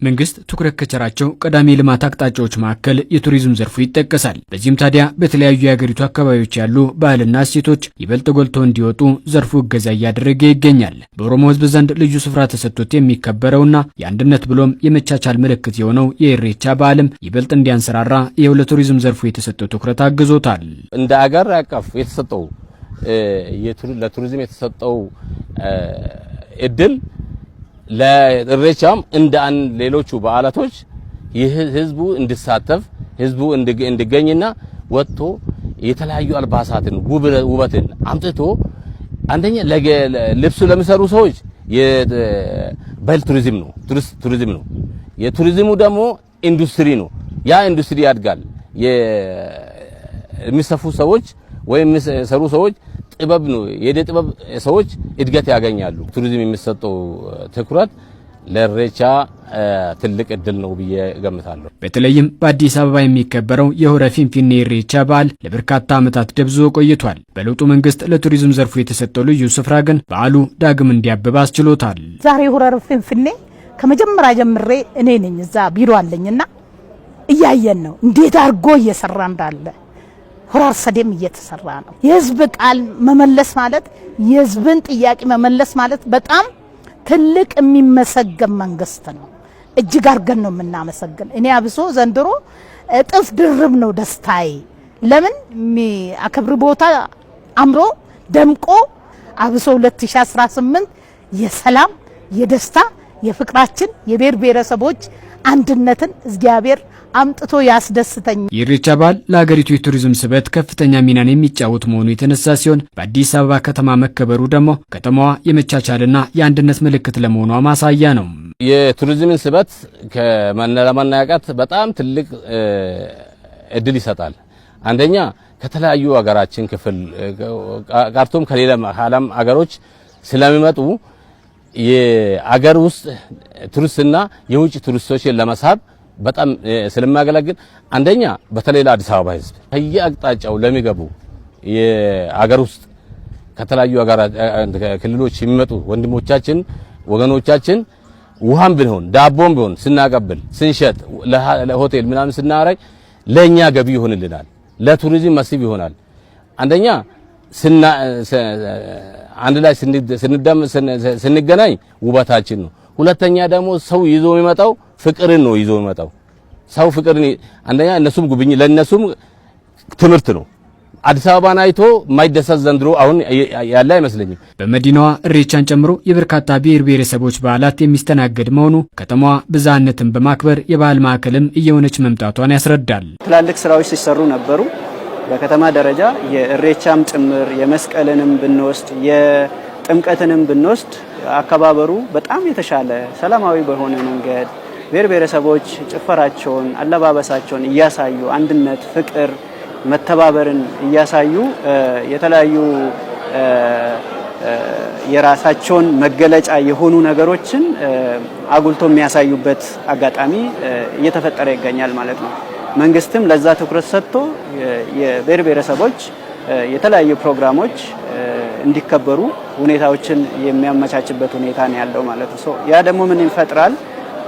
መንግስት ትኩረት ከቸራቸው ቀዳሚ የልማት አቅጣጫዎች መካከል የቱሪዝም ዘርፉ ይጠቀሳል። በዚህም ታዲያ በተለያዩ የሀገሪቱ አካባቢዎች ያሉ ባህልና እሴቶች ይበልጥ ጎልተው እንዲወጡ ዘርፉ እገዛ እያደረገ ይገኛል። በኦሮሞ ሕዝብ ዘንድ ልዩ ስፍራ ተሰጥቶት የሚከበረውና የአንድነት ብሎም የመቻቻል ምልክት የሆነው የኢሬቻ በዓልም ይበልጥ እንዲያንሰራራ ይኸው ለቱሪዝም ዘርፉ የተሰጠው ትኩረት አግዞታል። እንደ አገር አቀፍ የተሰጠው ለቱሪዝም የተሰጠው እድል ለኢሬቻም እንደ ሌሎቹ በዓላቶች ህዝቡ እንዲሳተፍ፣ ህዝቡ እንዲገኝና ወጥቶ የተለያዩ አልባሳትን ውበትን አምጥቶ አንደኛ ልብሱ ለሚሰሩ ሰዎች የባህል ቱሪዝም ነው፣ ቱሪዝም ነው። የቱሪዝሙ ደግሞ ኢንዱስትሪ ነው። ያ ኢንዱስትሪ ያድጋል። የሚሰፉ ሰዎች ወይም የሚሰሩ ሰዎች ጥበብ ነው። የእደ ጥበብ ሰዎች እድገት ያገኛሉ። ቱሪዝም የሚሰጠው ትኩረት ለኢሬቻ ትልቅ እድል ነው ብዬ እገምታለሁ። በተለይም በአዲስ አበባ የሚከበረው የሆረ ፊንፊኔ ኢሬቻ በዓል ለበርካታ ዓመታት ደብዝዞ ቆይቷል። በለውጡ መንግስት ለቱሪዝም ዘርፉ የተሰጠው ልዩ ስፍራ ግን በዓሉ ዳግም እንዲያብብ አስችሎታል። ዛሬ ሆረ ፊንፊኔ ከመጀመሪያ ጀምሬ እኔ ነኝ፣ እዛ ቢሮ አለኝና እያየን ነው እንዴት አድርጎ እየሰራ እንዳለ። ሆራ አርሰዴም እየተሰራ ነው። የህዝብ ቃል መመለስ ማለት፣ የህዝብን ጥያቄ መመለስ ማለት በጣም ትልቅ የሚመሰገን መንግስት ነው። እጅግ አድርገን ነው የምናመሰግን። እኔ አብሶ ዘንድሮ እጥፍ ድርብ ነው ደስታዬ። ለምን የሚያከብር ቦታ አምሮ ደምቆ፣ አብሶ 2018 የሰላም፣ የደስታ፣ የፍቅራችን፣ የብሔር ብሔረሰቦች አንድነትን እግዚአብሔር አምጥቶ ያስደስተኝ። የኢሬቻ በዓል ለሀገሪቱ የቱሪዝም ስበት ከፍተኛ ሚናን የሚጫወት መሆኑ የተነሳ ሲሆን በአዲስ አበባ ከተማ መከበሩ ደግሞ ከተማዋ የመቻቻልና የአንድነት ምልክት ለመሆኗ ማሳያ ነው። የቱሪዝምን ስበት ለማነቃቃት በጣም ትልቅ እድል ይሰጣል። አንደኛ ከተለያዩ ሀገራችን ክፍል ቀርቶም ከሌላ ዓለም አገሮች ስለሚመጡ የአገር ውስጥ ቱሪስትና የውጭ ቱሪስቶችን ለመሳብ በጣም ስለሚያገለግል፣ አንደኛ በተለይ ለአዲስ አበባ ሕዝብ ከየአቅጣጫው ለሚገቡ የአገር ውስጥ ከተለያዩ ክልሎች የሚመጡ ወንድሞቻችን፣ ወገኖቻችን ውሃም ቢሆን ዳቦም ቢሆን ስናቀብል፣ ስንሸጥ፣ ለሆቴል ምናምን ስናረግ ለኛ ገቢ ይሆንልናል። ለቱሪዝም መስህብ ይሆናል። አንደኛ አንድ ላይ ስንደም ስንገናኝ ውበታችን ነው። ሁለተኛ ደግሞ ሰው ይዞ የሚመጣው ፍቅርን ነው ይዞ የሚመጣው። ሰው ፍቅርን አንደኛ እነሱም ጉብኝ ለነሱም ትምህርት ነው። አዲስ አበባን አይቶ የማይደሰት ዘንድሮ አሁን ያለ አይመስለኝም። በመዲናዋ ኢሬቻን ጨምሮ የበርካታ ብሔር ብሔረሰቦች በዓላት የሚስተናገድ መሆኑ ከተማዋ ብዝሃነትን በማክበር የባህል ማዕከልም እየሆነች መምጣቷን ያስረዳል። ትላልቅ ስራዎች ሲሰሩ ነበሩ። በከተማ ደረጃ የኢሬቻም ጭምር፣ የመስቀልንም ብንወስድ፣ የጥምቀትንም ብንወስድ አከባበሩ በጣም የተሻለ ሰላማዊ በሆነ መንገድ ብሔር ብሔረሰቦች ጭፈራቸውን፣ አለባበሳቸውን እያሳዩ፣ አንድነት፣ ፍቅር፣ መተባበርን እያሳዩ፣ የተለያዩ የራሳቸውን መገለጫ የሆኑ ነገሮችን አጉልቶ የሚያሳዩበት አጋጣሚ እየተፈጠረ ይገኛል ማለት ነው። መንግስትም ለዛ ትኩረት ሰጥቶ የብሔር ብሔረሰቦች የተለያዩ ፕሮግራሞች እንዲከበሩ ሁኔታዎችን የሚያመቻችበት ሁኔታ ነው ያለው ማለት ነው። ያ ደግሞ ምን ይፈጥራል?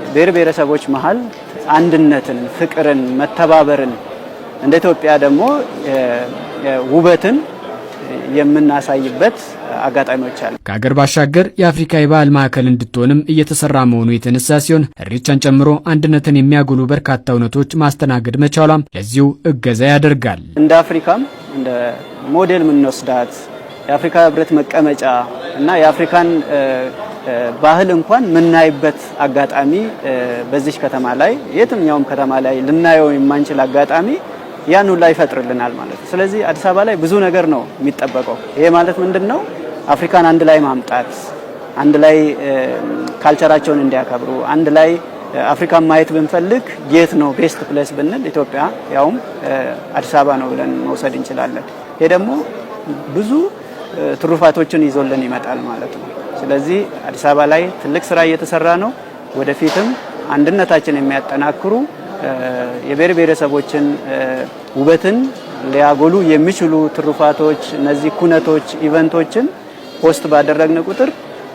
ብሔር ብሔረሰቦች መሀል አንድነትን፣ ፍቅርን፣ መተባበርን፣ እንደ ኢትዮጵያ ደግሞ ውበትን የምናሳይበት አጋጣሚዎች አሉ። ከሀገር ባሻገር የአፍሪካ የባህል ማዕከል እንድትሆንም እየተሰራ መሆኑ የተነሳ ሲሆን ኢሬቻን ጨምሮ አንድነትን የሚያጎሉ በርካታ እውነቶች ማስተናገድ መቻሏም ለዚሁ እገዛ ያደርጋል። እንደ አፍሪካም እንደ ሞዴል የምንወስዳት የአፍሪካ ሕብረት መቀመጫ እና የአፍሪካን ባህል እንኳን የምናይበት አጋጣሚ በዚች ከተማ ላይ የትኛውም ከተማ ላይ ልናየው የማንችል አጋጣሚ ያን ሁላ ይፈጥርልናል ማለት ነው። ስለዚህ አዲስ አበባ ላይ ብዙ ነገር ነው የሚጠበቀው። ይሄ ማለት ምንድን ነው? አፍሪካን አንድ ላይ ማምጣት፣ አንድ ላይ culture ኣቸውን እንዲያከብሩ፣ አንድ ላይ አፍሪካን ማየት ብንፈልግ የት ነው best place ብንል ኢትዮጵያ ያውም አዲስ አበባ ነው ብለን መውሰድ እንችላለን። ይሄ ደግሞ ብዙ ትሩፋቶችን ይዞልን ይመጣል ማለት ነው። ስለዚህ አዲስ አበባ ላይ ትልቅ ስራ እየተሰራ ነው። ወደፊትም አንድነታችን የሚያጠናክሩ፣ የብሔር ብሔረሰቦችን ውበትን ሊያጎሉ የሚችሉ ትሩፋቶች፣ እነዚህ ኩነቶች፣ event ኦችን host ባደረግን ቁጥር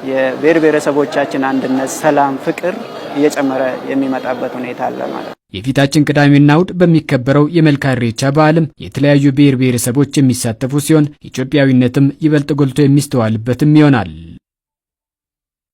የብሔር ብሔረሰቦቻችን አንድነት፣ ሰላም፣ ፍቅር እየጨመረ የሚመጣበት ሁኔታ አለ ማለት ነው። የፊታችን ቅዳሜና እሁድ በሚከበረው የመልካ ኢሬቻ በዓልም የተለያዩ ብሔር ብሔረሰቦች የሚሳተፉ ሲሆን፣ ኢትዮጵያዊነትም ይበልጥ ጎልቶ የሚስተዋልበትም ይሆናል።